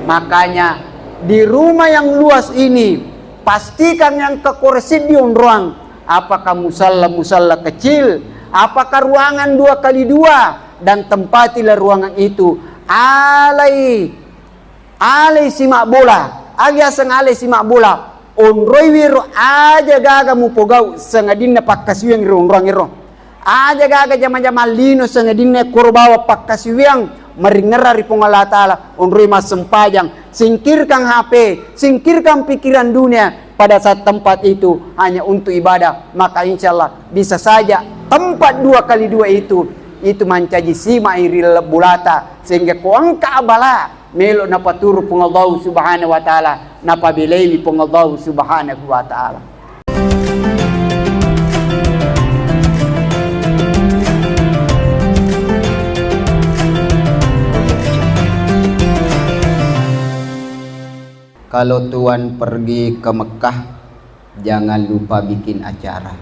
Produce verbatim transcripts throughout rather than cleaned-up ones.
Makanya, di rumah yang luas ini, pastikan yang kekor siddi onroang. Apakah musalla-musalla kecil? Apakah ruangan dua kali dua? Dan tempatilah ruangan itu. Alai, alai simak bola. Agi aseng alai simak bola. Onroi wiro aja gaga mupogau, sangadinna pakkasiwiang ri onroang ero. Aja gaga jama-jama lino, sangadinna koro bawa pakkasiwiang maringerra ri Puang Allah Ta'ala, onroi massempajang, singkirkan H P, singkirkan pikiran dunia pada saat tempat itu hanya untuk ibadah, maka insya Allah bisa saja tempat dua kali dua itu, itu mancaji simai ri laleng bolata, sehingga ko engka abala, melo napaturu Puang Allah Subhanahu wa Ta'ala, napabelaiwi Puang Allah Subhanahu wa Ta'ala. Kalau Tuan pergi ke Mekah, jangan lupa bikin acara.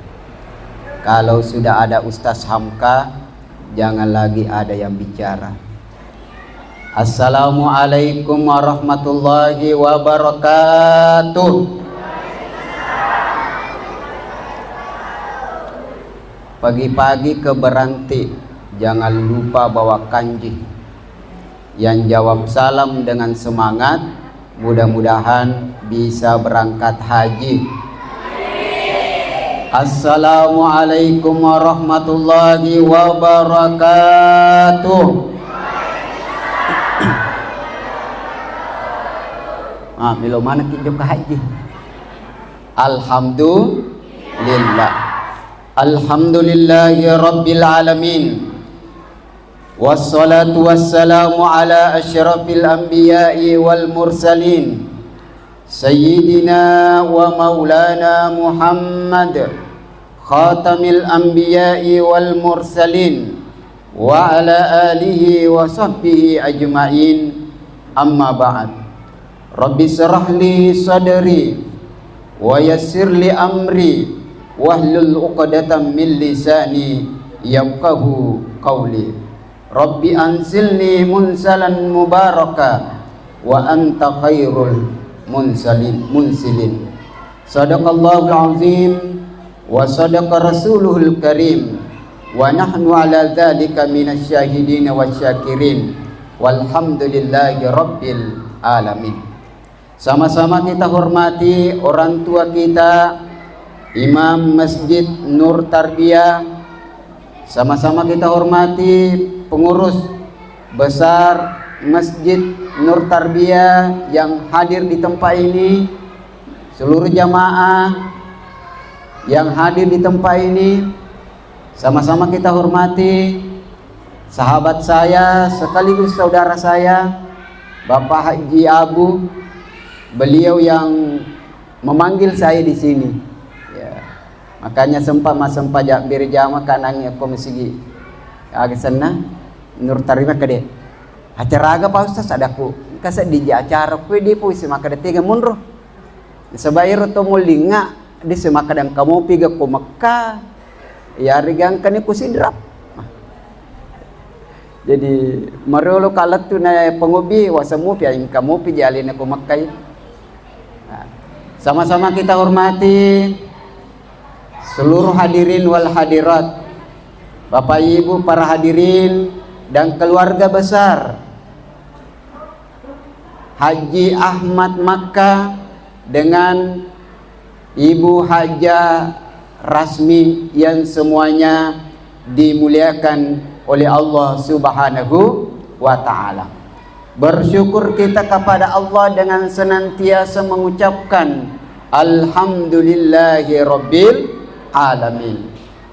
Kalau sudah ada Ustaz Hamka, jangan lagi ada yang bicara. Assalamualaikum warahmatullahi wabarakatuh. Pagi-pagi ke Beranti, jangan lupa bawa kanji. Yang jawab salam dengan semangat, mudah-mudahan bisa berangkat haji. Assalamualaikum warahmatullahi wabarakatuh. Ah, melo maneng ki jokka haji. Alhamdulillah. Alhamdulillahi rabbil alamin. Wassalatu wassalamu ala asyrafil anbiya'i wal mursalin, sayyidina wa maulana Muhammad, khatamil anbiya'i wal mursalin, wa ala alihi wa sahbihi ajma'in, amma ba'd. Rabbi syrah li sadri wa yassir li amri wahlul uqdatam min lisani yafqahu qawli. Rabbi anzilni munzalan mubaraka wa anta khairul munzalin, munzilin. Sadaqallahul azim wa sadaqa rasuluhul karim wa nahnu ala dzalika minasy syahidin wasy syakirin. Walhamdulillahi rabbil alamin. Sama-sama kita hormati orang tua kita, Imam Masjid Nur Tarbiyah. Sama-sama kita hormati pengurus besar Masjid Nur Tarbiyah yang hadir di tempat ini, seluruh jamaah yang hadir di tempat ini. Sama-sama kita hormati sahabat saya sekaligus saudara saya, Bapak Haji Abu, beliau yang memanggil saya di sini. Ya. Makanya sempat massempajang berjamaah kanangi ko masigi. Aga senna, Nur Tarbiyah kede. Acara aga Pak Ustaz? Adaku, engka sedding ji acara kue, dia pun isi makkeda tega munro. Nasaba ero to mollinga, de' si makkeda engka mopi ga ko Mekka, iyarega engkani ko Sidrap. Jadi, mariolo ka lettu na pangobbi, waseng mopi, engka mopi ji alena ko Mekka. Nah, sama-sama kita hormati seluruh hadirin wal hadirat, Bapak Ibu para hadirin dan keluarga besar Haji Ahmad Makkah dengan Ibu Hajah Rasmi yang semuanya dimuliakan oleh Allah Subhanahu wa Ta'ala. Bersyukur kita kepada Allah dengan senantiasa mengucapkan, "Alhamdulillahi Rabbil Alamin."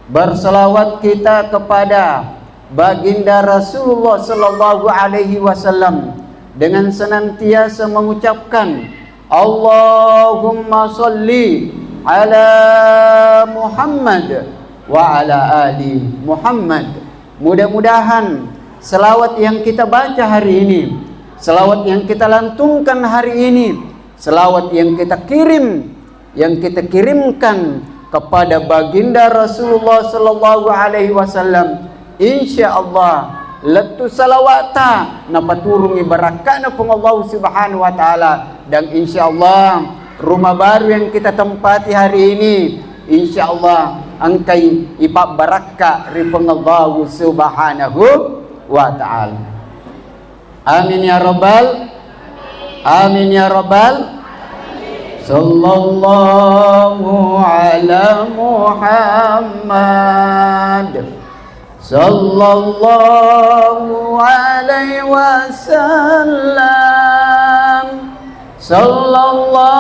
Berselawat kita kepada Baginda Rasulullah sallallahu alaihi wasallam dengan senantiasa mengucapkan, "Allahumma salli ala Muhammad wa ala ali Muhammad." Mudah-mudahan selawat yang kita baca hari ini, selawat yang kita lantunkan hari ini, selawat yang kita kirim, yang kita kirimkan kepada Baginda Rasulullah sallallahu alaihi wasallam, insya Allah lettu salawata, napaturungi barakka'na Puang Allah Subhanahu wa Ta'ala. Dan insya Allah, rumah baru yang kita tempati hari ini, insya Allah, engkai ipabbarakka ri Puang Allah Subhanahu wa Ta'ala. Amin ya rabbal, amin ya rabbal. Sallallahu ala Muhammad. Sallallahu alaihi wasallam. Sallallahu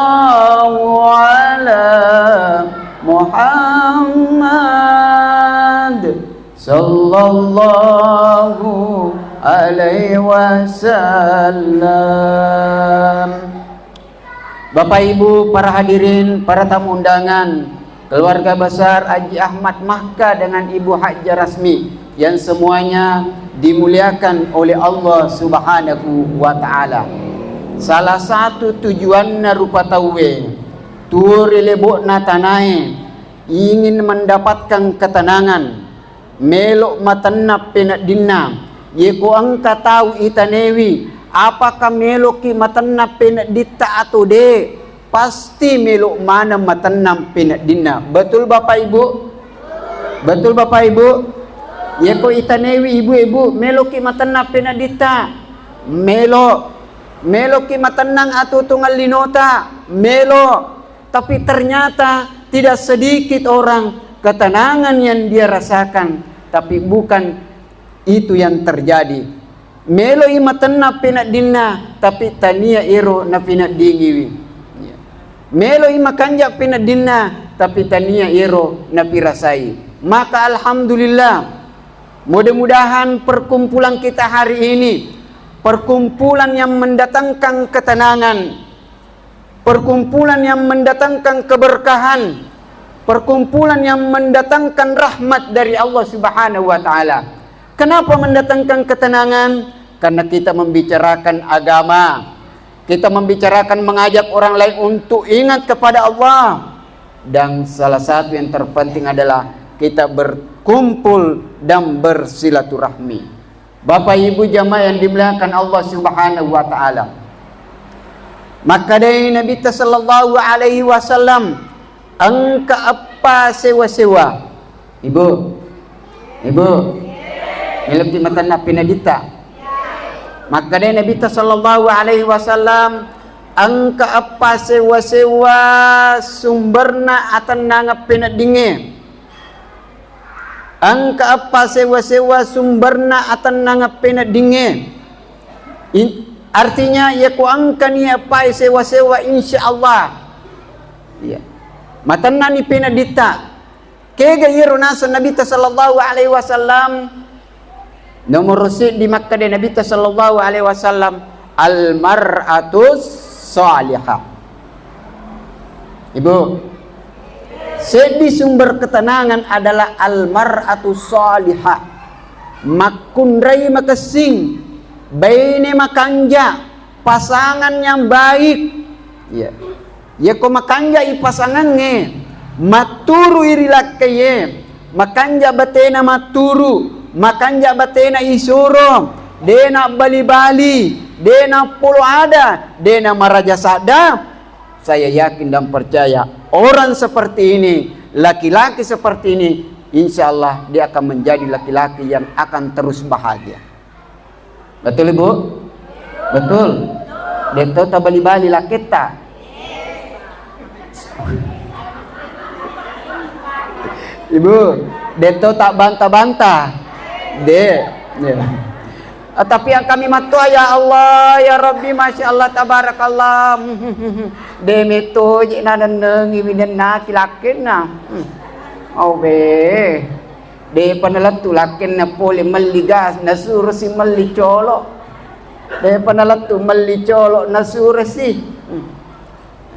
ala Muhammad. Sallallahu alaihi wasallam. Bapak Ibu, para hadirin, para tamu undangan, keluarga besar Haji Ahmad Mahka dengan Ibu Hajjah Rasmi yang semuanya dimuliakan oleh Allah Subhanahu wa Ta'ala. Salah satu tujuanna rupa tauwe tuo ri lebo'na tanae ingin mendapatkan ketenangan, melo matenna peneddinna. Yeko engka tau itanewi, apakah meloki matenna penedditta atau de? Pasti melo maneng matenna peneddinna. Betul Bapak Ibu? Betul Bapak Ibu? Yeko itanewi ibu-ibu, meloki matenna penedditta? Melo. Meloki matennang atutungan linota? Melo. Tapi ternyata tidak sedikit orang ketenangan yang dia rasakan, tapi bukan itu yang terjadi. Meloi matenna peneddinna, tapi tania ero napineddingiwi. Meloi makanja peneddinna, tapi tania ero napirasai. Maka alhamdulillah, mudah-mudahan perkumpulan kita hari ini, perkumpulan yang mendatangkan ketenangan, perkumpulan yang mendatangkan keberkahan, perkumpulan yang mendatangkan rahmat dari Allah Subhanahu wa Ta'ala. Kenapa mendatangkan ketenangan? Karena kita membicarakan agama, kita membicarakan, mengajak orang lain untuk ingat kepada Allah. Dan salah satu yang terpenting adalah kita berkumpul dan bersilaturahmi. Bapak Ibu jamaah yang dimuliakan Allah Subhanahu wa Ta'ala. Makkedai Nabitta sallallahu alaihi wasallam, engka eppa sewa-sewa. Ibu, Ibu, meloki matenna peneddinta? Makkedai Nabitta sallallahu alaihi wasallam, engka eppa sewa-sewa sumberna atennangeng peneddingnge. Engka eppa sewa-sewa sumberna atennangeng peneddingnge. In-, artinya, yako engkani eppae sewa-sewa, insya Allah, iya, matennani penedditta. Kega iyaro naseng Nabitta sallallahu alaihi wasallam? Nomoro seddi makkeda Nabitta sallallahu alaihi wasallam, al mar'atus salihah. Ibu, seddi sumber ketenangan adalah al mar'atus salihah. Makkunrai makessing, baine makanja, pasangan yang baik. Iya. Yako makanjai pasangangnge, matturui ri lakkaiye, makanja batena matturu, makanja batena isuro, de nabbali-bali, de nappolo ada, de namaraja sadda. Saya yakin dan percaya, orang seperti ini, laki-laki seperti ini, insya Allah dia akan menjadi laki-laki yang akan terus bahagia. Betul, Ibu? Betul. Detto tabali-bali lakketta. Ibu, detto tabbanta-banta. De. Ya. Ah, tapi yang kami mattoa, ya Allah, ya Rabbi, masya Allah, tabarakallah. De metto je nanennengi winennaki lakkenna. Hmm. Oh, be. Depa nalettu lakkenna pole melli gas, nasurosi melli colo. Depa nalettu melli colo, nasurosi. Hmm.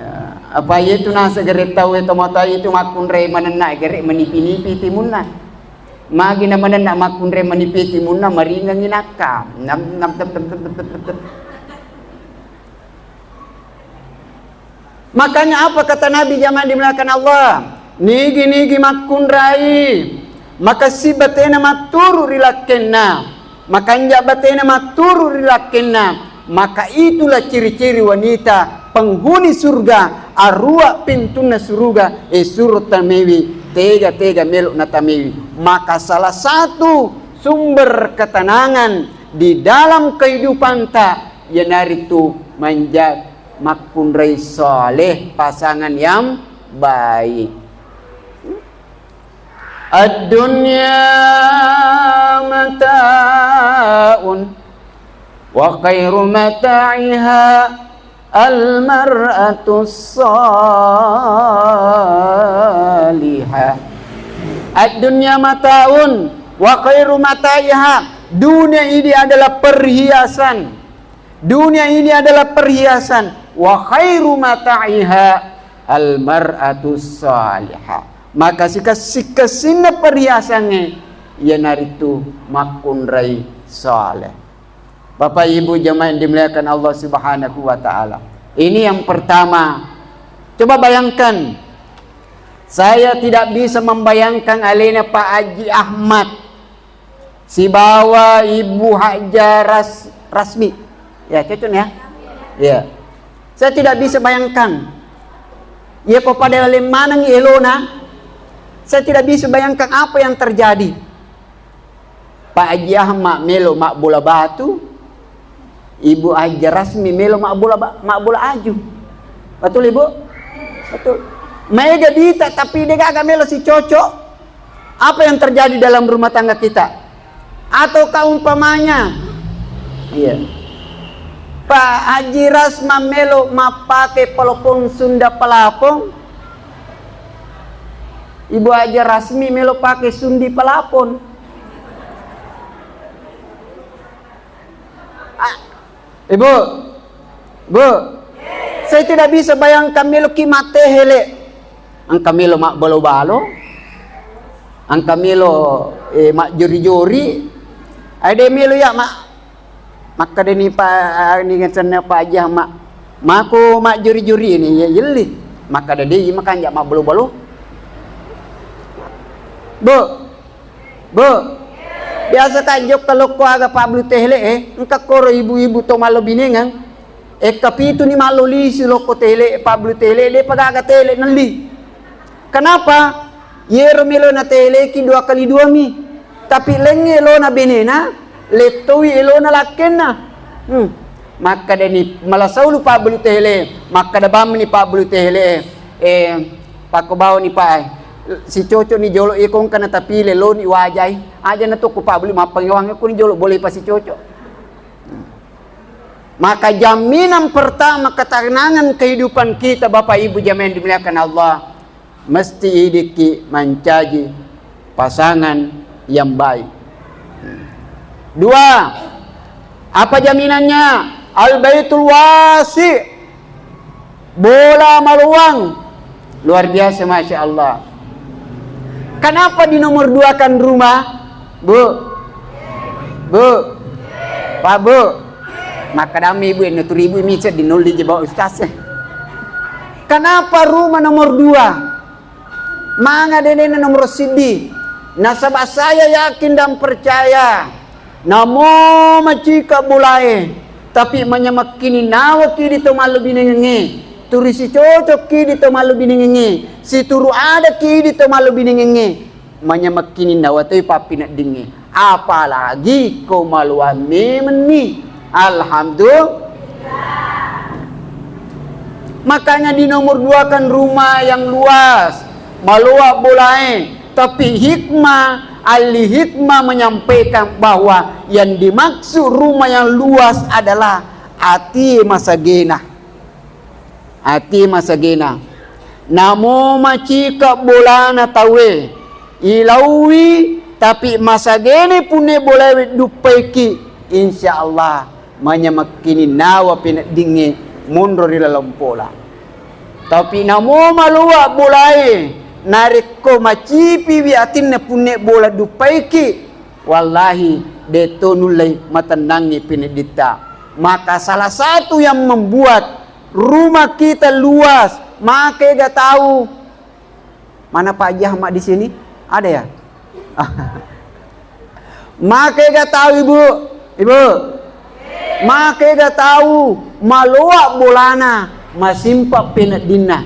Ya, apa iyetu naseng gare tau e, tomatoa itu makkunrai manenna gare manipi-nipi timunna. Magi na manenna makkunrai manipi timunna, maringengi nakka. Nam, nam, tep, tep, tep. Makanya apa kata Nabi, jamaah dimuliakan Allah? Nigi-nigi makkunrai, makessing batena matturu ri lakkenna. Makanja batena matturu ri lakkenna, maka itulah ciri-ciri wanita penghuni surga, arua pintunna suruga, e suro tamewi, tega-tega melo natamewi. Maka salah satu sumber ketenangan di dalam kehidupanta iyanaritu manja makkunrai saleh, pasangan yang baik. Ad-dunya mata'un wa khairu mata'iha al-mar'atus salihah. Ad-dunya mata'un wa khairu mata'iha. Dunia ini adalah perhiasan. Dunia ini adalah perhiasan. Wa khairu mata'iha al-mar'atus salihah. Maka sikessi-kessinna perhiasangnge iyanaritu makkunrai saleh. Bapak Ibu jamaah yang dimuliakan Allah Subhanahu wa taala. Ini yang pertama. Coba bayangkan, saya tidak bisa membayangkan alena Pak Haji Ahmad sibawa Ibu Haja Ras-, Rasmi. Ya, cocok ya? Iya. Saya tidak bisa bayangkan. Iya, ko pada lemmaneng elona, saya tidak bisa bayangkan apa yang terjadi. Pak Haji Ahmad melo mabbola batu, Ibu Haja Rasmi melo mabbola ba-, mabbola aju. Betul, Ibu? Betul. Maega dita, tapi de gaga melo sicocok. Apa yang terjadi dalam rumah tangga kita? Ataukah umpamanya, iya, Pak Haji Rasma melo mappake pelopong Sunda pelapong, Ibu Haja Rasmi melo pake Sundi pelapon. Ah, Ibu, Bu, saya tidak bisa bayangkan meloki mattehele. Engka melo mabbalo-balo, engka melo, eh, majjori-jori. Ade melo ya ma-, makkadani pa, ni ngacenna Pak Haji Ahmad, mako majjori-jori ini ya yelli. Makkada de makanja mabbalo-balo. Bu, Bu, biasa ka jokka lokko aga pabblu tele, eh? Engka koro ibu-ibu to mallo binengang. Ekka pitu ni mallo lisi lokko tele, pabblu tele, de pagaga tele nelli. Kenapa? Yero melo na teleki dua kali dua mi. Tapi lengnge elona benena, lettowi elona lakkenna. Hmm. Makkadani malasaulu pabblu tele, makkada bammi ni pabblu tele, eh, Pakko baoni, Pak, eh. Sicocok ni jolo, iko engka na tapile, loni wajai. Aja na tokko pabbeli mappangewang, ko ni jolo boleh pasicocok. Maka jaminan pertama ketenangan kehidupan kita, Bapak Ibu jamaah yang dimuliakan Allah, mesti idikki mancaji pasangan yang baik. Dua, apa jaminannya? Al-baitul wasi, bola maluang. Luar biasa, Masya Allah. Kenapa di nomor dua kan rumah? Bu, Bu, Pak Bu, maka dami ibu yang nuturi ibu micet di nol di jebak ustaz. Kenapa rumah nomor dua? Manga denena nomor siddi. Nasaba saya yakin dan percaya, namo macika bolae, tapi manyamakkini nawaki di to mallubinengengnge, turi sicocokki di to mallubinengengnge, situru adaki di to mallubinengengnge, manyamakkini nawatoi pappineddingnge. Apalagi ko maloang memenni. Alhamdulillah. Makanya di nomor dua kan rumah yang luas, maloa bolae. Tapi hikmah, ahli hikmah menyampaikan bahwa yang dimaksud rumah yang luas adalah atie masagena. Ati masagena. Namo macika bolana tauwe, ilauwi, tapi masagene punne bolae duppaiki, insya Allah manyamakkini nawa peneddingnge monro ri laleng pola. Tapi namo maloa bolae, narekko macipiwi atinna punne bola duppaiki, wallahi, deto nullei matennangngi penedditta. Maka salah satu yang membuat rumah kita luas, maka ega tahu. Mana Pak Haji Ahmad di sini? Ada ya? Makega tau, Ibu? Ibu? Makega tau maloa bolana, masimpa peneddinna?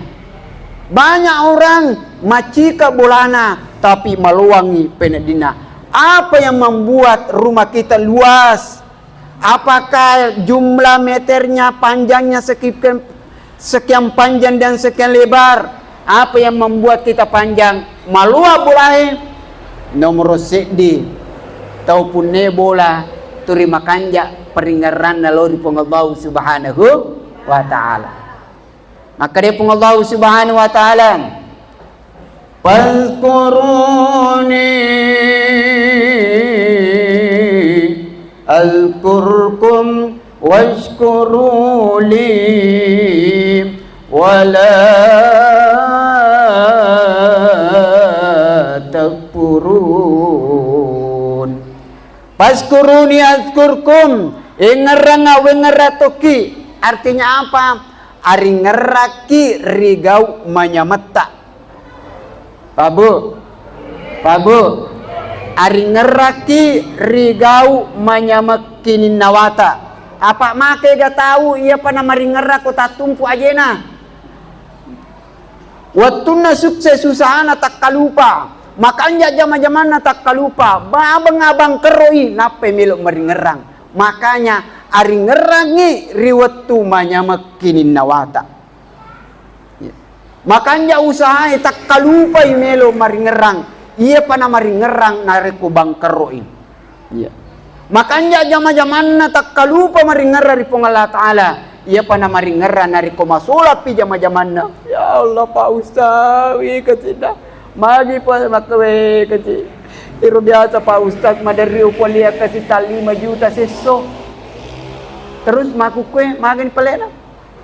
Banyak orang macika bolana, tapi maloangi peneddinna. Apa yang membuat rumah kita luas? Apakah jumlah meternya, panjangnya sekian, sekian panjang dan sekian lebar? Apa yang membuat kita panjang? Maloa bolae. Nomor seddi, tau punne bola turi makanja paringerranna lao ri Puang Allahu Subhanahu wa Ta'ala. Makkeda Puang Allahu Subhanahu wa Ta'ala, "Fazkuruni azkurkum washkuru li wa la takfurun." Fazkuruni azkurkum, engngerranga wengngerra tokki. Artinya apa? Aringngerrakki ri gau manyametta. Pabu, pabu, aringngerrakki ri gau manyamekki ninnawata. Apa makega tau iyapa namaringngerra ko tattumpu ajena? Wettunna sukses usahana takkalupa, makanja jama-jamanna takkalupa, babeng abang kerroi nappai melo maringerrang. Makanya aringerrangi ri wettu manyamekki ninnawata. Iya. Makanja usahae takkalupai melo maringerrang, iyapa namaringerrang narekko bangkerroi. Iya. Makanja jama-jamanna takkalupa maringerra ri Puang Allah Ta'ala. Iyapa namaringerra narekko masolappi jama-jamanna. Ya Allah, Pak Ustaz, wi kecil dah. Magi pa makkawe kecil. Iro biasa Pak Ustaz maderri upolia kasi ta lima juta sesso. Terus makukkue magani palena.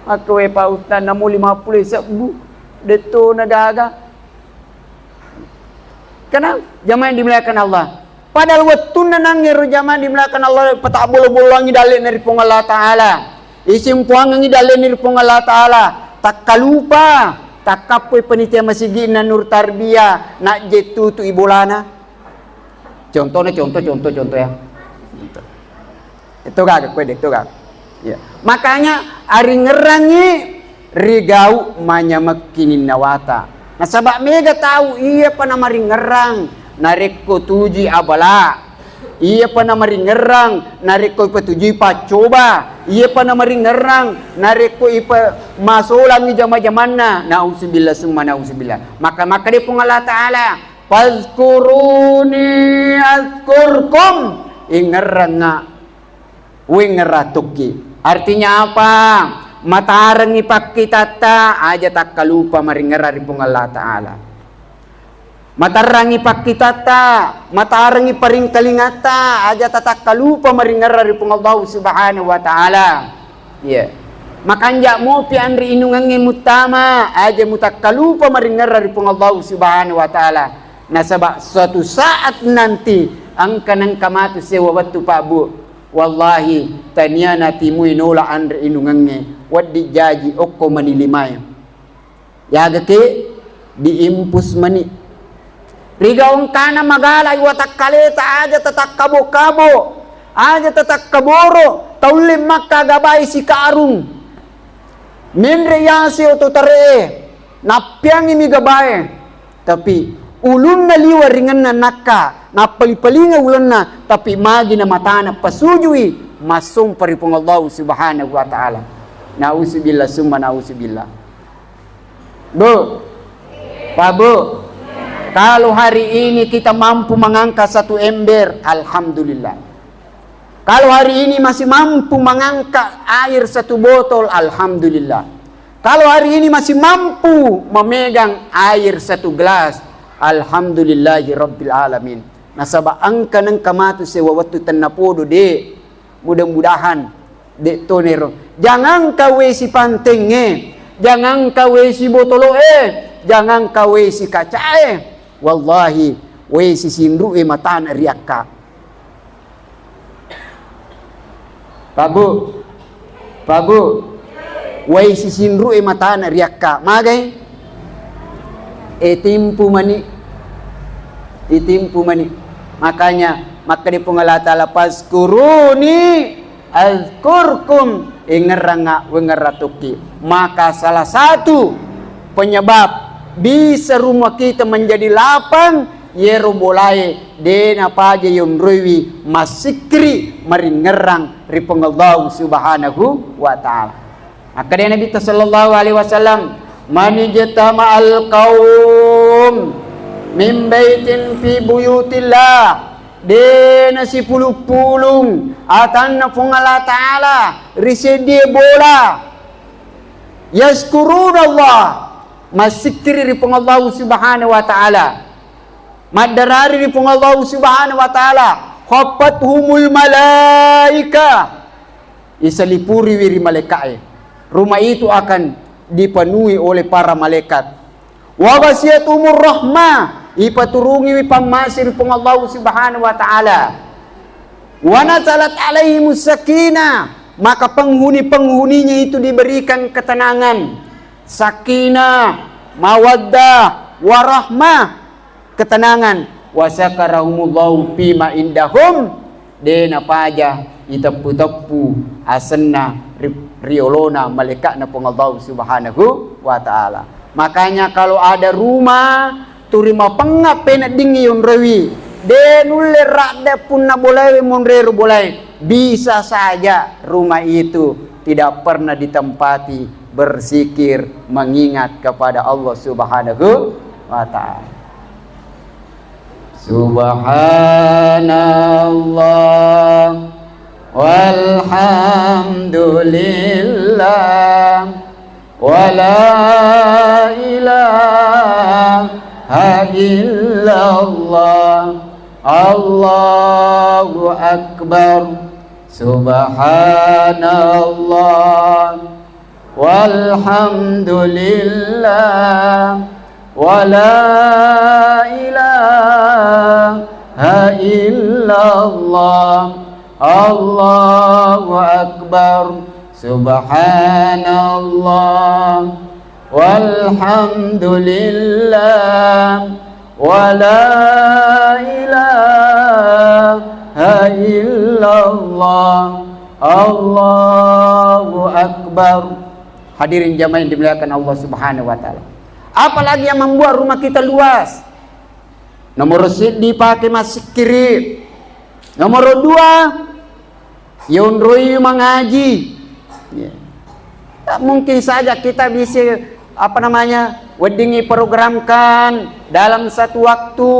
Makkawe Pak Ustaz namu lima puluh sebbu. Detto nagaga. Kenapa? Jamaah yang dimuliakan Allah. Padahal wettunna nangngero jamaah dimuliakan Allah, patabbolo-boloangi dalle'na ri Puang Allah Ta'ala. Isimpuangengi dalle'na ri Puang Allah Ta'ala. Takkalupa, takkappoi panitia masigi'na Nur Tarbiyah, najje tutui bolana. Contohna, contoh, contoh, contoh ya. Itu gaga, kue itu gaga. Ya. Makanya aringerrangi rigau manyamekki ninnawata. Nasaba mega tau iyapa namaringerrang narekko tujui abala, iyapa namaringerrang narekko ipatujui paccoba, iyapa namaringerrang narekko ipa masolangi jama-jamanna. Nauzubillah summa nauzubillah. Maka, maka de Puang Allah Ta'ala, "Fazkuruni azkurkum." Ingerrangnga, wengngerra tokki. Artinya apa? Matarengngi pakkitatta, aja takkalupa maringerra ri Puang Allah Ta'ala. Matarengngi pakkitatta, matarengngi paringkalingatta, aja tatakkalupa maringerra ri Puang Allah Subhanahu wa Ta'ala. Iya. Makanja mopi anre inungengnge muttama, aja mutakkalupa maringerra ri Puang Allah Subhanahu wa Ta'ala. Nasaba suatu saat nanti, engka nengka matu sewa wettu, Pak, Bu. Wallahi, tania natimui nola anre inungengnge, wedding jaji okko mani limae. Yagaki diimpus mani. Riga engkana magala i watakkaleta, aja tatakkabo-kabo, aja tatakkaboro, taulle makka gabai sikarung. Menre yase oto taree, nappiangi mi gabae. Tapi ulunna liwa ringenna nakka, nappali-palinga ulenna, tapi magi na matana pasujui, massompa ri Puang Allahu Subhanahu wa Ta'ala. Nauzubillah summa nauzubillah. Bu, Pak Bu, kalau hari ini kita mampu mengangkat satu ember, alhamdulillah. Kalau hari ini masih mampu mengangkat air satu botol, alhamdulillah. Kalau hari ini masih mampu memegang air satu gelas, alhamdulillahi rabbil alamin. Nasaba engka nengka matu sewa wettu tennapodo, de. Mudah-mudahan de tonero. Janganka wesi pantengnge, janganka wesi botoloe, janganka wesi kacae. Wallahi, wesi sinru'e matana riakka. Pak Bu, Pak Bu, wai sisinru'e matana riakka, magai? E timpu mani, e timpu mani. Makanya Makkeda Puang Allah Ta'ala, "Fazkuruni azkurkum," ingerranga wengerra tokki. Maka salah satu penyebab bisa rumah kita menjadi lapang, yero bolae de napaja yonroiwi massikkiri maringerrang ri Puang Allah Subhanahu wa Ta'ala. Makkeda Nabitta sallallahu alaihi wasallam, "Manijtama'al qaum min baitin fi buyutillah," de nasipulung-pulung atanna Puang Allah Ta'ala ri seddie bola, yazkurunallah, massikkiri ri Puang Allah Subhanahu wa Ta'ala, maddarari ri Puang Allah Subhanahu wa Ta'ala, khaffathumul malaika, isalipuriwi ri malaika'e. Rumah itu akan dipenuhi oleh para malaikat. Wa ghasyiyathumur rahmah, ipaturungiwi pammase ri Puang Allah Subhanahu wa Ta'ala. Wa nazalat alaihimus sakinah, maka penghuni-penghuninya itu diberikan ketenangan. Sakinah, mawaddah, warahmah, ketenangan. Wa syakarahumullahu fima indahum, de napaja iteppu-teppu asenna ri, riolona malaika'na Puang Allah Subhanahu wa Ta'ala. Makanya kalau ada rumah turi mapengnga peneddingngi yonroiwi, de nulle radde punna bolae monrero bolae, bisa saja rumah itu tidak pernah ditempati berzikir, mengingat kepada Allah Subhanahu wa Ta'ala. Subhanallah walhamdulillah wala ilaha illallah, Allahu akbar. Subhanallah walhamdulillah wala ilaha illallah, Allahu akbar. Subhanallah walhamdulillah wala ilaha illallah, Allahu akbar. Hadirin jamaah yang dimuliakan Allah Subhanahu wa Ta'ala. Apalagi yang membuat rumah kita luas? Nomor seddi, pake massikkiri. Nomor dua, yonroi mangaji. Ya. Tak mungkin saja kita bisa, apa namanya, weddingi programkan dalam satu waktu,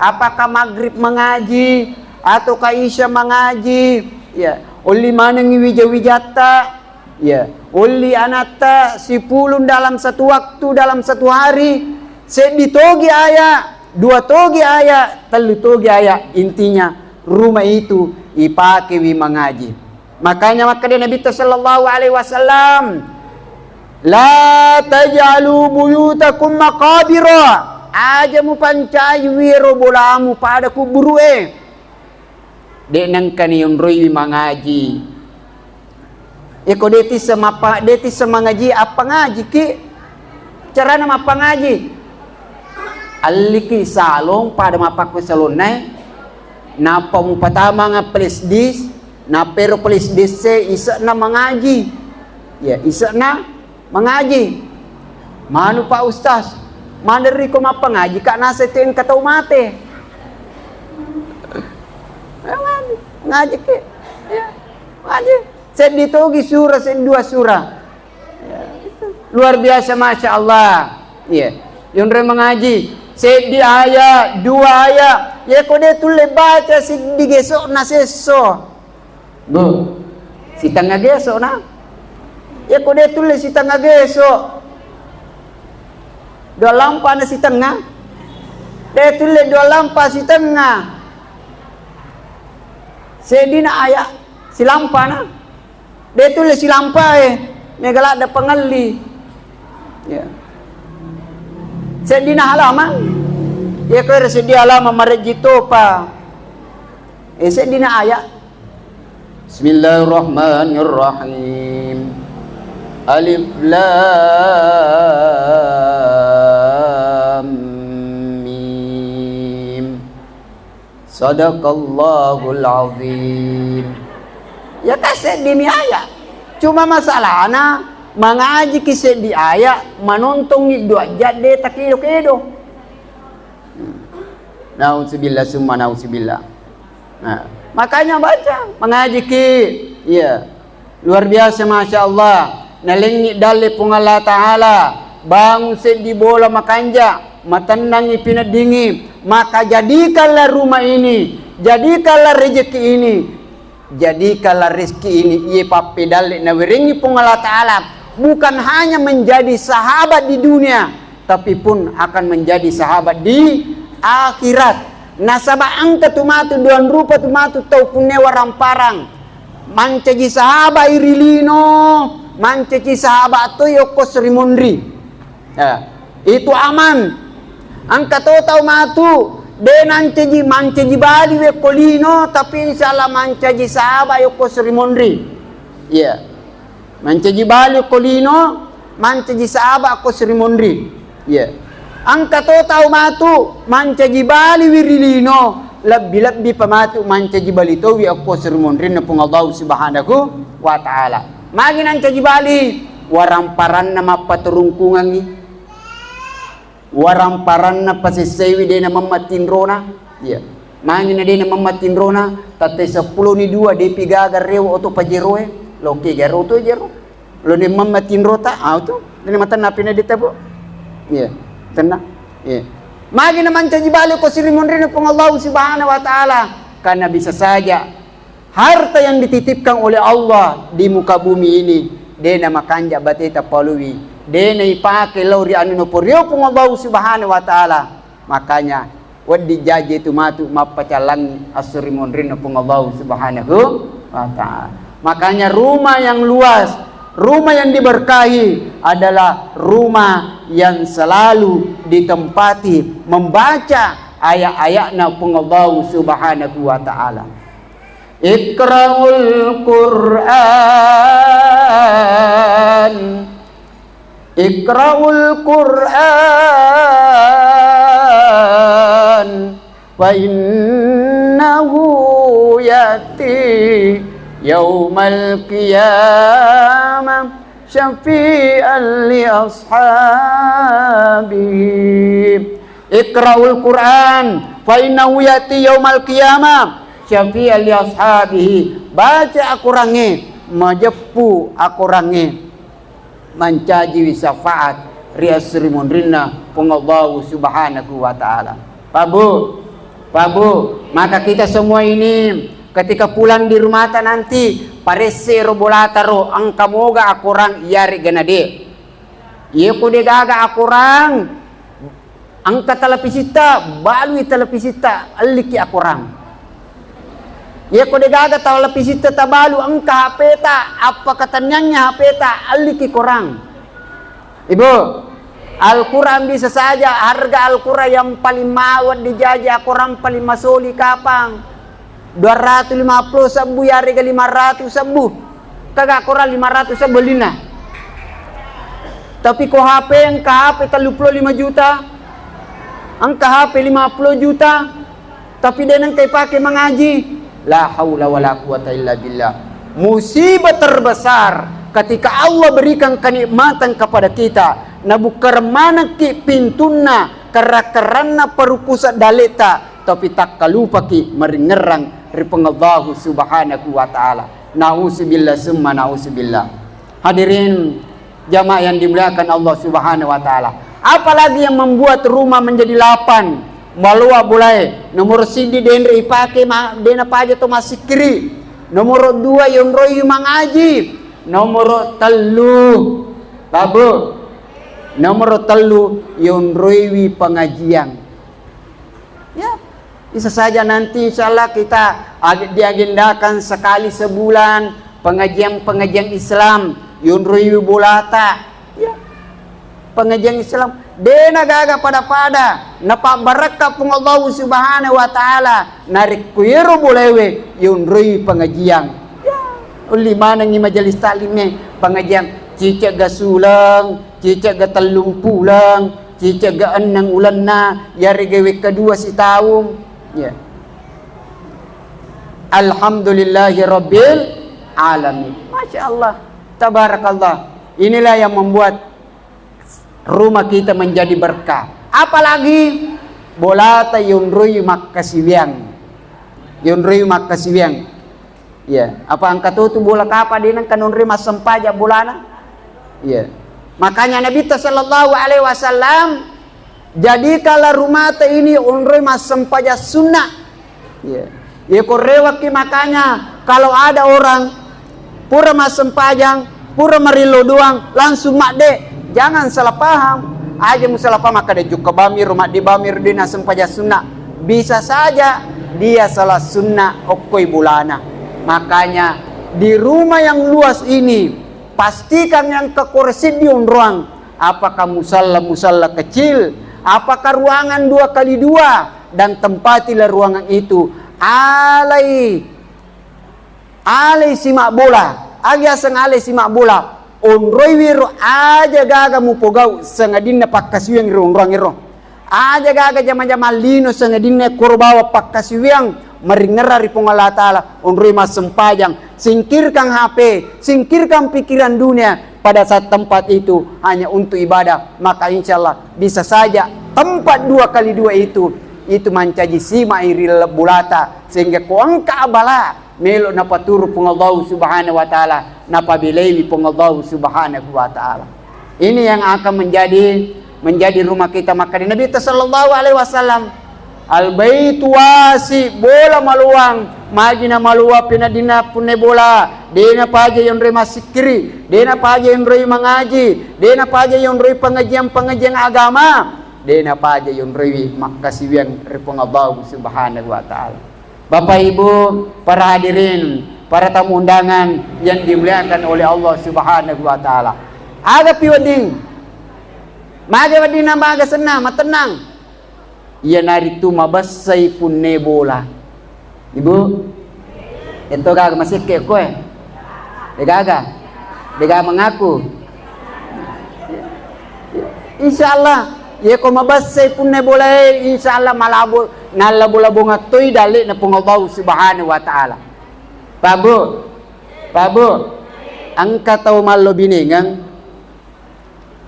apakah maghrib mengaji ataukah isya mengaji. Ya, olli manengi wija-wijatta. Ya, olli anatta sipulung dalam satu waktu, dalam satu hari, seddi togi aya, dua togi aya, tellu togi aya, intinya rumah itu ipakewi mangaji. Makanya makkeda Nabitta sallallahu alaihi wasallam, "La taj'alu buyutakum maqabira." Aja mupancai wiro bolamu pada kuburu'e. De nengkani yonroiwi mangaji. Iko de tisse mappa-, de tisse mangaji, appangaji ki? Carana mappangaji. Alliki salong pada mappakko salonnae, nappa mupatamanga flash disk, nappa ero flash disk e ise'na mangaji. Ya, ise'na mangaji. Manu Pak Ustaz, maderri ko mappangaji ka naseng tu engka tau mate. Ngaji ki. Ya, ngaji. Seddi togi sura, seddi dua sura. Luar biasa, Masya Allah. Iya. Yonroi mangaji, seddi aya, dua aya. Iya ko de tulle baca seddi geso'na sesso. Bu, sitengnga geso'na. Iya ko de tulle sitengnga geso'. Dua lampana sitengnga. De tulle dua lampa sitengnga. Seddina aya silampana. De tulle silampae, mega ladde pangelli. Ya. Seddina halaman. Iya ko ero seddi halaman marejji topa. Eh, seddina aya. Bismillahirrahmanirrahim. Alif Lam Mim. Sadaqallahul azim. Ya kan seddi mi ayat. Cuma masalahna, mangajiki seddi ayat, manontongi dua jam de takedo-kedo. Nauzubillah summa nauzubillah. Nah, makanya baca, mengajiki. Iya. Luar biasa, Masya Allah. Nalengngi dalle Puang Allah Ta'ala. Bangun seddi bola makanja, matennangi pineddingi. Maka jadikanlah rumah ini, jadikanlah rezeki ini, jadikanlah rezeki ini, iye pappedalle nawerengngi Puang Allah Ta'ala, bukan hanya menjadi sahabat di dunia, tapi pun akan menjadi sahabat di akhirat. Nasaba engka tu matu, duang rupa tu matu tau kunnewa ramparang. Mancaji sahabat iri lino, mancaji sahabat to yokko seri monri. Ya, itu aman. Engka to tau matu, de nancaji, mancaji bali wekko lino, tapi insya Allah mancaji sahabat yokko seri monri. Iya. Mancaji bali ko lino, mancaji sahabat ko seri monri. Iya. Engka to tau matu, mancaji bali wiri lino, lebbi-lebbi pa matu mancaji bali towi ko seri monrinna Puang Allah Subhanahu wa Ta'ala. Magi nancaji bali, waramparanna mappaturungkungangi. Waramparanna pasessaiwi de namamma tinrona. Iya. Magi na de namamma tinrona, tatte seppulo ni dua depi gaga rewo oto pajeroe, loke garo to jero. Lo de mamma tinrota, au tu. Ini matanna pina dita, Bu. Iya. Tenna. Iya. Magi na mancaji bali ko siri monrina Puang Allah Subhanahu wa Ta'ala. Karena bisa saja harta yang dititipkan oleh Allah di muka bumi ini, de na makanja bateta palui, de na ipake lao ri anu naporio Puang Allah Subhanahu wa Ta'ala. Makanya, wedding jaji tu matu mappacallang assuri monrinna Puang Allah Subhanahu wa Ta'ala. Makanya, rumah yang luas, rumah yang diberkahi adalah rumah yang selalu ditempati membaca ayat-ayatna Puang Allah Subhanahu wa Ta'ala. Iqra'ul Qur'an. Iqra'ul Qur'an. Fa innahu ya'ti yaumal qiyamah syafi'an li ashabihi. Iqra'ul Qur'an, fa innahu ya'ti yaumal qiyamah syafi'an li ashabihi. Baca Al-Qur'angnge, majeppu Al-Qur'angnge, mancajiwi syafaat ri assuri monrinna Puang Allahu Subhanahu wa Ta'ala. Pabu, pabu, maka kita semua ini ketika pulang di rumahta nanti, paresse ro bolata ro, engka moga akorang iyarega na de. Iye ko de gaga akorang, engka televisitta, balui televisitta, elliki akorang. Iye ko de gaga televisitta tabalu, engka H P-ta, appakatenniangngi H P-ta, elliki korang. Ibu, Al-Quran bisa saja harga Al-Quran yang paling mawat dijaji akorang paling masoli kapang. Dua ratu lima puluh sebbu, yarega lima ratu sebbu. Kaga akorang lima ratu sebbu lina. Tapi ko H P, engka H P tellu puluh lima juta, engka H P lima puluh juta, tapi de nengka ipake mangaji. La haula wala quwata illa billah. Musibah terbesar ketika Allah berikan kenikmatan kepada kita, nabukkareng manekki pintunna, kerra-kerranna parukusa daleta, tapi takkalupaki maringerrang ri Puang Allahu Subhanahu wa Ta'ala. Nauzubillah summa nauzubillah. Hadirin jamaah yang dimuliakan Allah Subhanahu wa Ta'ala. Apalagi yang membuat rumah menjadi lapan, maloa bolae. Nomor siddi, denre ipake ma-, dena paja to massikkiri. Nomor dua, yonroi mangaji. Nomor tellu, babu. Nomor tellu, yonroiwi pengajian. Ya, bisa saja nanti insya Allah kita ag-, diagendakan sekali sebulan pengajian-pengajian Islam, yonroiwi bolata. Ya, pengajian Islam. Dena gaga pada-pada, napabbarakka Puang Allahu Subhanahu wa Ta'ala, narekko yero bolewe, yonroiwi pengajian. Ya, ulli manengi majelis taklim e, pengajian cicek ga suleng, cicek ga tellung puleng, cicek ga enneng ulenna, yarega wekka dua sitaung. Ya. Alhamdulillahi rabbil alamin. Masya Allah. Tabarakallah. Inilah yang membuat rumah kita menjadi berkah. Apalagi bolata yonroi makkasiwiang. Yonroi makkasiwiang. Iya, apa engka to tu bola kapa de nengka nonroi massempajang bolana? Iya. Makanya Nabitta sallallahu alaihi wasallam, jadikanlah rumahta ini onroi massempajang sunnah. Iya. Iya, ko rewakki, makanya kalau ada orang pura massempajang, pura marillo doang, langsung madde. Jangan salah paham. Aja mu salah paham, makkeda jukka bamiro, madde bamiro, de nassempajang sunnah. Bisa saja dia salah sunnah okkoi bolana. Makanya di rumah yang luas ini, pastikan yang kekor seddi onroang. Apakah musalla-musalla kecil? Apakah ruangan dua kali dua? Dan tempatilah ruangan itu. Alai Alai simabbola, aga yaseng alai simabbola? Onroiwi ro aja gaga mupogau, sangadinna pakkasiwiang ro onroang ero. Aja gaga jama-jama lino, sangadinna koro bawa pakkasiwiang maringerra ri Puang Allah Ta'ala, onroi massempajang, singkirkan H P, singkirkan pikiran dunia pada saat tempat itu hanya untuk ibadah, maka insya Allah bisa saja tempat dua kali dua itu, itu mancaji simai ri laleng bolata, sehingga ko engka abala, melo napaturu Puang Allah Subhanahu wa Ta'ala, napabelaiwi Puang Allah Subhanahu wa Ta'ala. Ini yang akan menjadi, menjadi rumah kita. Maka di Nabi sallallahu alaihi wasallam, al baitu wasi, bola maluang, magi na maluang pina dina punne bola, dena paja yonre masikiri, dena paja yonre mangaji, dena paja yonre pengajian-pengajian agama, dena paja yonre makkasiwiang ri Puang Allah Subhanahu wa Ta'ala. Bapak Ibu, para hadirin, para tamu undangan yang dimuliakan oleh Allah Subhanahu wa Ta'ala. Aga pi wedding? Maga wedding na maga senna, matennang. Iyanaritu mabessai punne bola. Ibu, etto gaga masekke koe? Degaga? Dega mengaku? Insya Allah, ye ko mabessai punne bolae, insya Allah malabo, nallabo-labongattoi dalle'na Puang Allah Subhanahu wa Ta'ala. Pak Bu, Pak Bu, engka tau mallo binengeng,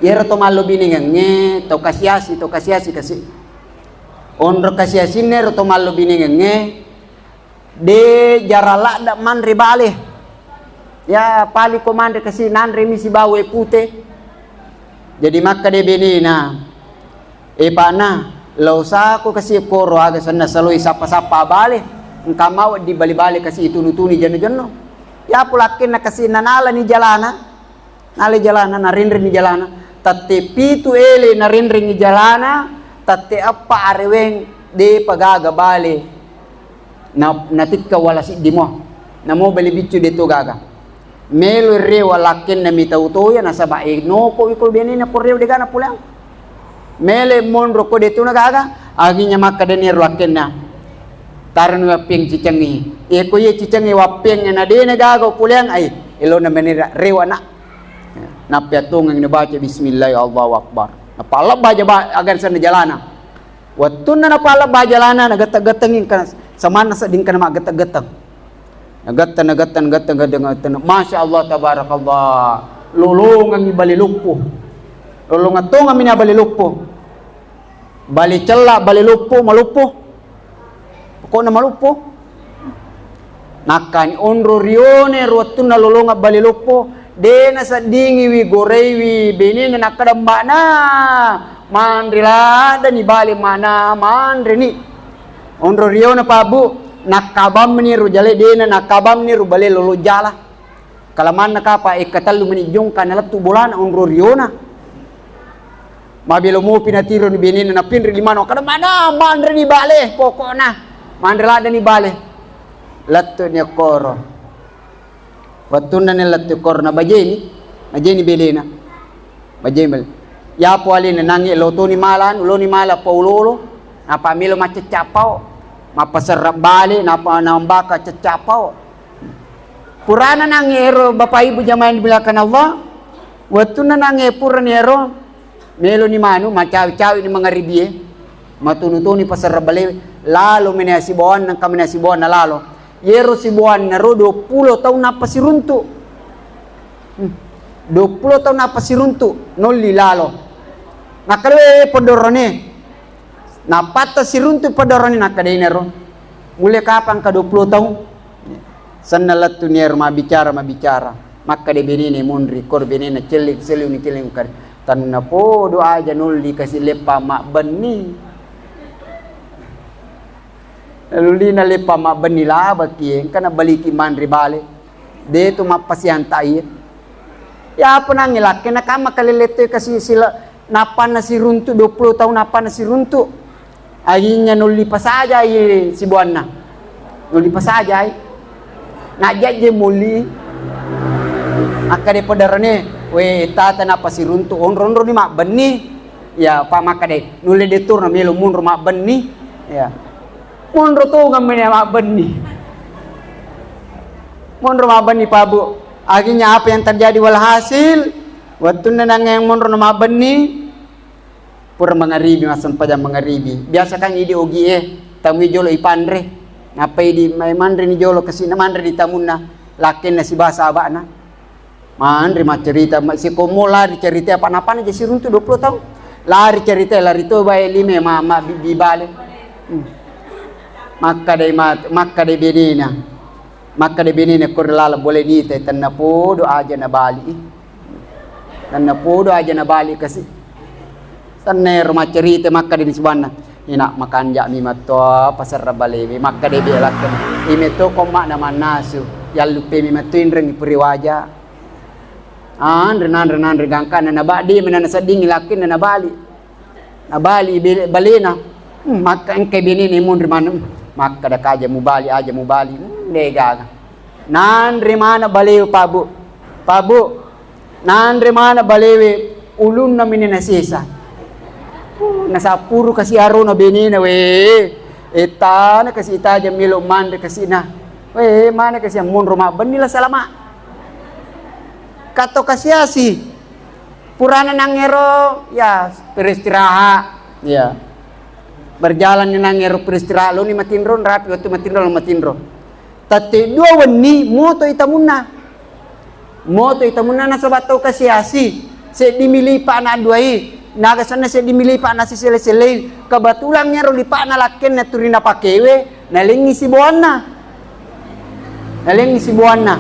yero tau mallo binengengnge, tau kasiasi, tau kasiasi kasi. Onro kasiasinna ero tau mallo binengengnge, de jara ladda manre bale. Ya, paliko manre kasi, nanremi sibawa wae pute. Jadi makkeda benena, "E, Pakna, lao sako kasi koro aga senna saloi sappa-sappa bale. Engka mawa di bale-bale kasi itunu-tuni jenno-jenno." Ya, pulakkenna kasi nanalani jalana. Nale jalana, narenrengi jalana. Tette pitu ele narenrengi jalana, tette eppa areweng depa gaga bale. Na, natikka wala siddi mo. Namo bale biccu de to gaga. Melo rewa lakkenna mi tau toya nasaba e noko iko benena ko rewa degana pulang. Mele monro ko de to na gaga, aginya makkeda ni ro lakkenna. Tarani wappeng cicengi. E ko ye cicengi wappeng na dena gaga pulang ai. Elona menera rewa nak. Nappeattongengngi nabaca, "Bismillah, Allahu Akbar." Napallebba aja ba-, agar senna jalana. Wettunna napallebba jalana, nagetteng-gettengngi engka samanna sedding kana maggetteng-getteng. Nagetteng, nagetteng, nagetteng, nagetteng, nagetteng. Masya Allah, tabarakallah. Lolongengngi bale loppo. Lolongeng tongengngi na bale loppo. Bale cella, bale loppo, maloppo. Pokokna maloppo. Nakkani onro rione ro wettunna lolongeng bale loppo, de naseddingiwi goraiwi benena nakkeda mbana, "Manre laddani bale mana, manreni." Onro riona Pak Bu, nakkabamni ro jale dena, nakkabamni ro bale lolo jala. Kalamanna kapa, ekka tellu meni jongka nalettu bolana onro riona. Mabelo mopi natironi benena napinri limana, kada mana manreni bale pokokna. Manre laddani bale. Lettuni okkoro. Wettunna ni lettu okkoro nabajeni, najeni belena. Bajeni bale. Yapo alena nangi lotoni mala anu, loni mala paulolo. Napa melo maccecca pao. Mappaserra bale, napa nambaka cecca pao. Purana nangnge ero Bapak Ibu jamaah yang dimuliakan Allah, wettunna nangnge purani ero, meloni manu, macawi-cawi ni mangaribie, matunu-tuni pasara bale, lalo mene asibawanna, engka mene asibawanna lalo. Yero siboanna ro duappulo taung nappa siruntu. Hmm. Duappulo taung nappa siruntu, nolli lalo. Nakkeda, "We, podorone." Nappatta siruntu podorone, nakkeda, "Inaro. Mulle kapang ka duappulo taung?" Senna lettu ni ero mabbicara, mabbicara. Makkeda benene, "Monri, koro benena celli, selliuni, celliuni." Makkeda, "Tennapodo aja nolli kasi leppa mabbenni." Lulina leppa mabbenni labaki, engka nabaliki manre bale. De tu mappasianta iye. Ya apa nangnge lakke na kamma kalelette kasi sila nappanna siruntu, duappulo taung nappanna siruntu. Akhirnya nolli pasajai sibuanna. Nolli pasajai. Najjajje molli. Makkeda podarane, "We, tata nappa siruntu, onro-onroni mabbenni." Ya, pa makkeda, "Nulle de turu namelo monro mabbenni." Ya. Monro tongeng mene mabbenni. Monro mabbenni, Pak Bu. Akhirnya apa yang terjadi? Walhasil, wettunna nangnge monro na mabbenni, pura mangaribi, massempajang mangaribi. Biasa kan idi ogi e, tamui jolo ipanre. Nappa idi mai manre ni jolo kasi na manre di tamunna, lakkenna sibawa sabana. Manre maccarita, ma-, sikommo lari carita, apa napana je siruntu duappulo taung. Lari carita, lari to bae lime ma, ma bi-, bibale. Hmm. Makkadai mat-, makkadai benena. Makkadai benena, "Koro lala bole nita, tennapodo aja nabali. Tennapodo aja nabali kasi." Sennero maccarita, makkadani sibanna, "Ina, makanja'mi mattoa paserra balewe, makkada be lakkena. Imetto komma'na mannasu, yalluppemi metto inrengngi puri waja." Anre, nanre, nanre gangkanna, nabaddi mena naseddingi lakkenna nabali. Nabali be-, balena. Hmm, makka engkai benena monri maneng. Makkada ka aja mubali, aja mubali. Hmm, de gaga. Nanre mana balewe, Pak Bu. Pak Bu, nanre mana balewe, ulunna mini nasesa. Uh, nasappuru kasi arona benena we. Ettana kasi itaja melo manre kasi na. We, mana kasi monro mabbenni la salama. Kato kasi asi. Purana nangero, ya, beristirahat. Ya. Berjalan ni nangero beristirahat, lo ni matinro, rapi waktu matinro, lo matinro. Tette dua wenni, moto itamunna. Moto itamunna nasaba tau kasi-asi. Seddi milipa na duai, naga senna seddi milipa na sisele-selei. Kebetulan ngero lipa'na lakkenna turi napakewe, nalengngi siboanna. Nalengngi siboanna.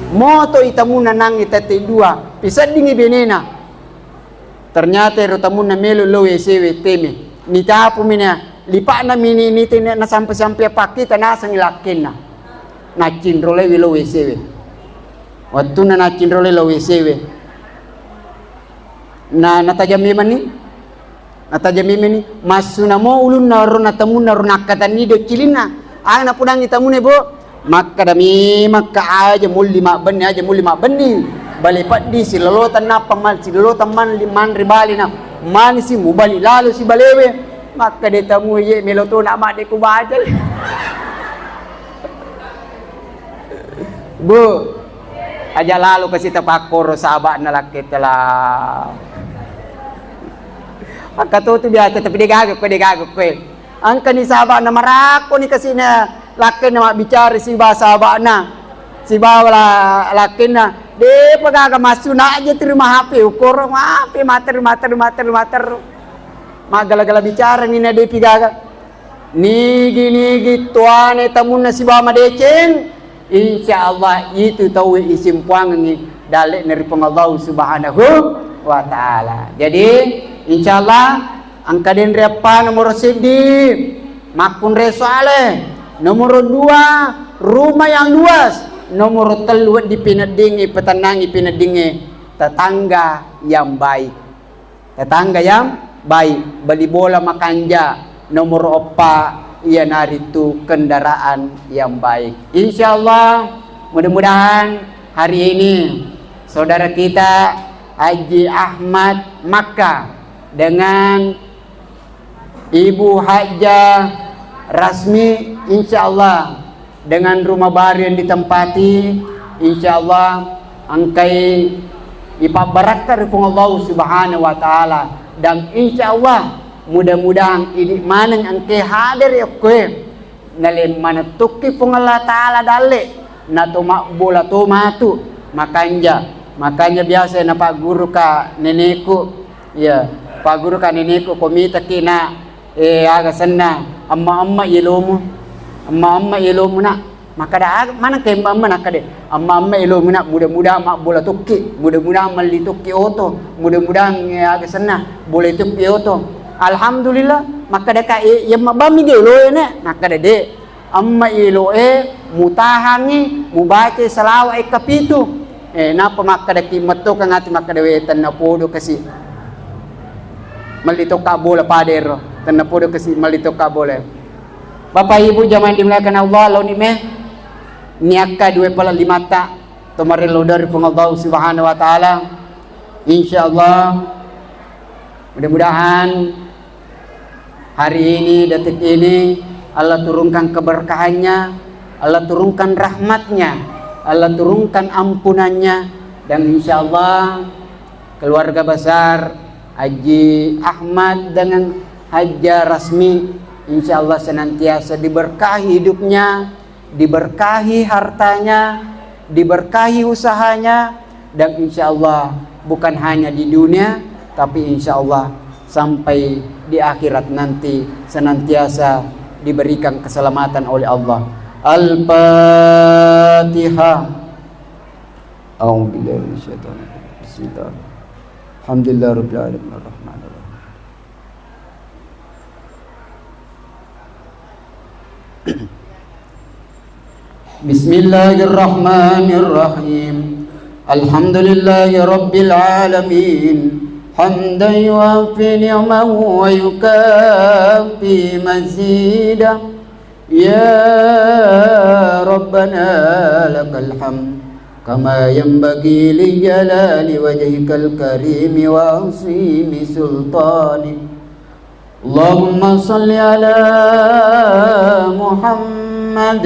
Moto itamunna nangngi tette dua, piseddingi benena. Ternyata ero tamunna melo lo W C we teme. Nitapu mina, lipa'na mini niti nasampe-sampe pakkita nasengi lakkenna. Naccinro lewi lo W C we. Wattunna naccinro le lo W C we. Na, natajang memanni. Natajang memanni. Massunamo ulunna ro na tamunna ro nakkatanni do cilinna. Aga napudangi tamune, Bo? Makkada memang ka aja mulli mabbenni, aja mulli mabbenni. Bale peddi silolotang nappa mal-, silolotang man-, manre balena. Manisi mubali lalo sibalewe. Makkada tamu ye melo to na madde ku bajal. Bu, aja lalo kasi tapakkoro saba'na lakke tela. Akkatotu biasa, tapi de gaga koe, de gaga koe. Engkani saba'na marakko ni kasina lakkenna mabbicara sibawa saba'na. Sibawa la-, lakkenna. Depa gaga massuna aja terima H P, ukoro H P mater, mater, mater, mater. Maggala-gala bicara ni na depi gaga. Nigi-nigi tuane tamunna sibawa madeceng, insya Allah itu tauwe isimpuangengi dalle'na ri Puang Allah Subhanahu wa Ta'ala. Jadi, insya Allah, engka denre eppa, nomoro seddi, makkunrai saleh, nomoro dua, rumah yang luas, nomoro tellu, wedding pineddingi, petennangi pineddingi, tetangga yang baik. Tetangga yang baik, beli bola makanja, nomor eppa, iyanaritu kendaraan yang baik. Insya Allah, mudah-mudahan hari ini saudara kita Haji Ahmad Makkah dengan Ibu Hajjah Rasmi, insya Allah, dengan rumah baru yang ditempati, insya Allah, engkai ipabbarakka ri Puang Allah Subhanahu wa Ta'ala. Dan insya Allah, mudah-mudahan idi maneng engkai hadir okkoe. Nalemmana tokki Puang Allah Ta'ala dalle, na to mabbola to matu, makanja, makanja biasa napagguruka neneku, iya, pagguruka neneku, ko mitaki na, eh, aga senna, amma-amma yelomu, amma-amma yelomu na, makkada aga, maneng ke amma-amma nakkade, amma-amma yelomu na, mudah-mudahan mabbola tokki, mudah-mudahan melli tokki oto, mudah-mudahan, eh, aga senna, bola tokki oto. Alhamdulillah, makkada ka, eh, iya mabbami gelo ya ne, nakkada de. Amma elo'e mutahangngi, mubaca salawat e kapitu. Eh, nappa makkadaki mettokang ati makkada, "We, tennapodo kasi melli tokka bola pada ero, tennapodo kasi melli tokka bola." Bapak Ibu jamaah dimuliakan Allah, laoni me niakka dua pala limatta tomarello dari Puang Allah Subhanahu wa Ta'ala. Insya Allah, mudah-mudahan hari ini, detik ini, Allah turunkan keberkahannya, Allah turunkan rahmatnya, Allah turunkan ampunannya, dan insya Allah keluarga besar Haji Ahmad dengan Hajjah Rasmi, insya Allah senantiasa diberkahi hidupnya, diberkahi hartanya, diberkahi usahanya, dan insya Allah bukan hanya di dunia, tapi insya Allah sampai di akhirat nanti senantiasa diberikan keselamatan oleh Allah. Al-Fatihah. A'udzubillahi minasyaitonir rajim. Bismillah. Alhamdulillah rabbil alamin, arrahmanir rahim. Bismillahirrahmanirrahim. Alhamdulillahi rabbil alamin. Hamdan yuwafi ni'amahu wa yukafi mazidah. Ya Rabbana lakal hamd, kama yanbaghi li jalali wajhikal karimi wa azimi sultanik. Allahumma salli ala Muhammad,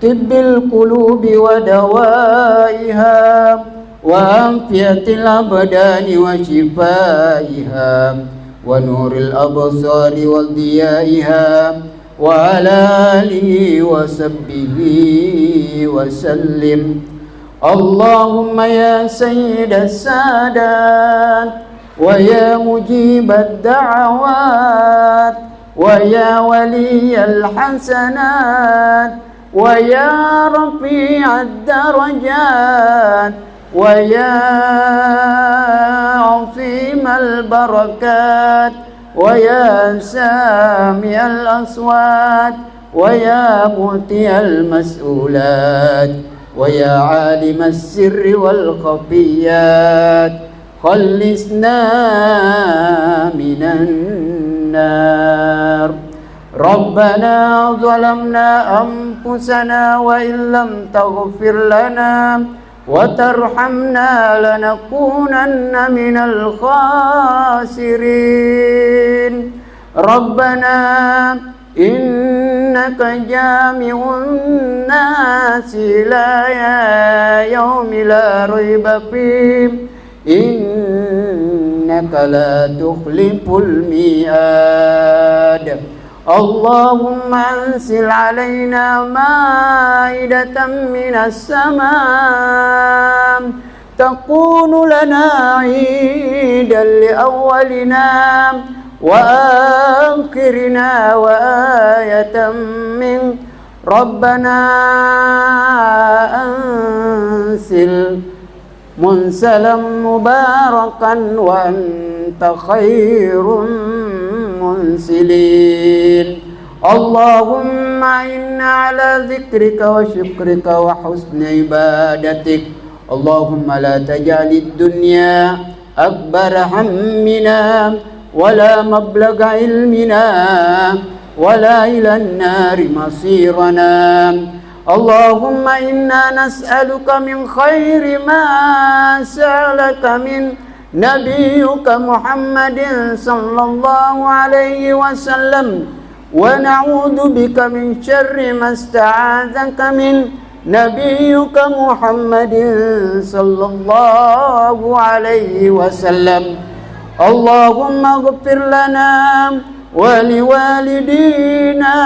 tibbil qulubi wa dawaiha, wa afiyatil abdani wa shifaiha, wa nuril absari wa diyaiha, wa ala alihi wa sahbihi wa sallim. Allahumma ya sayyidas sadat, wa ya mujibad da'awat, wa ya waliyal hasanat, wa ya rafi'ad darajat, wa ya azimal barakat, wa ya sami'al aswat, wa ya mu'tiyal mas'ulat, wa ya alimas sirri wal khafiyat, khallisna minan nar. Rabbana zalamna anfusana wa illam taghfir lana wa tarhamna lanakunanna minal khasirin. Rabbana innaka jami'un nasi ila yaumi la raiba fih. Innaka la tukhliful mi'ad. Allahumma anzil alaina ma'idatan minas sama, takunu lana idan li awwalina wa akhirina wa ayatan mink. Rabbana anzil munzalam mubarakan wa anta khairun munzilin. Allahumma inna ala dzikrika wa syukrika wa husni ibadatik. Allahumma la taj'alid dunya akbara hammina wa la mablagha ilmina wa la ilan nari masirana. Allahumma inna nas'aluka min khairi ma sa'alaka min nabiyyuka Muhammadin sallallahu alaihi wasallam, wa na'udzu bika min syarri masta'adzaka min nabiyyuka Muhammadin sallallahu alaihi wasallam. Allahumma ighfir lana wa liwalidina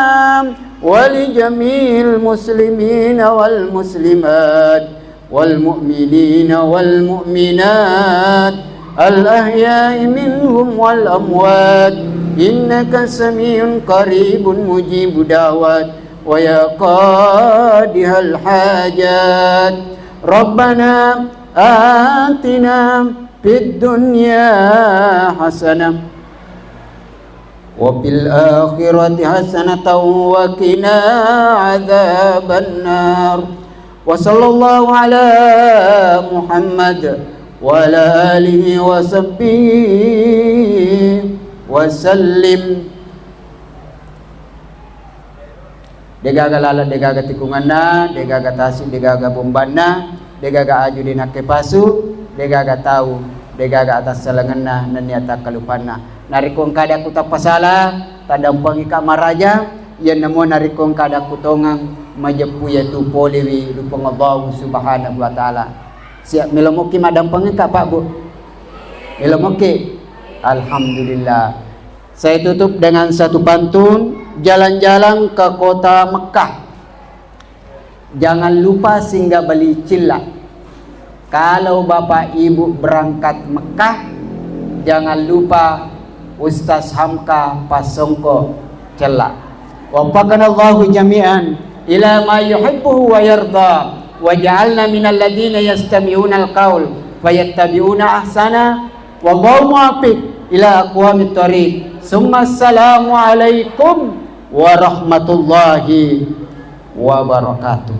ولجميع المسلمين والمسلمات والمؤمنين والمؤمنات الأحياء منهم والأموات إنك سميع قريب مجيب دعوات ويا قاضي الحاجات. ربنا آتنا في الدنيا حسنة وفي الآخرة حسنة وقنا عذاب النار. وصلى الله على محمد وعلى آله وصحبه وسلم. Degaga laleng, degaga tikunganna, degaga tasi, degaga bombanna, degaga aju de nakke pasu, degaga tau, degaga atassalengenna nennia takkalupanna. Narekko engka ada ku tappasala, taddampengika maraja, iyanamo narekko engka ada ku tongeng majeppu, yaitu polewi ri Puang Allahu Subhanahu wa Ta'ala. Siap, melo mokki maddampengika, Pak, Bu? Melo mokki? Alhamdulillah. Saya tutup dengan satu pantun, jalan-jalan ke kota Mekah. Jangan lupa singgah beli cilla. Kalau Bapak Ibu berangkat Mekah, jangan lupa Ustaz Hamka Pasongko cella. Waffaqanallahu jami'an ila ma yuhibbuhu wa yarda, waj'alna minal ladzina yastami'unal qaul fayattabi'una ahsana. Wallahu muwaffiq ila aqwamit thariq. Summa assalamu alaikum warahmatullahi wabarakatuh.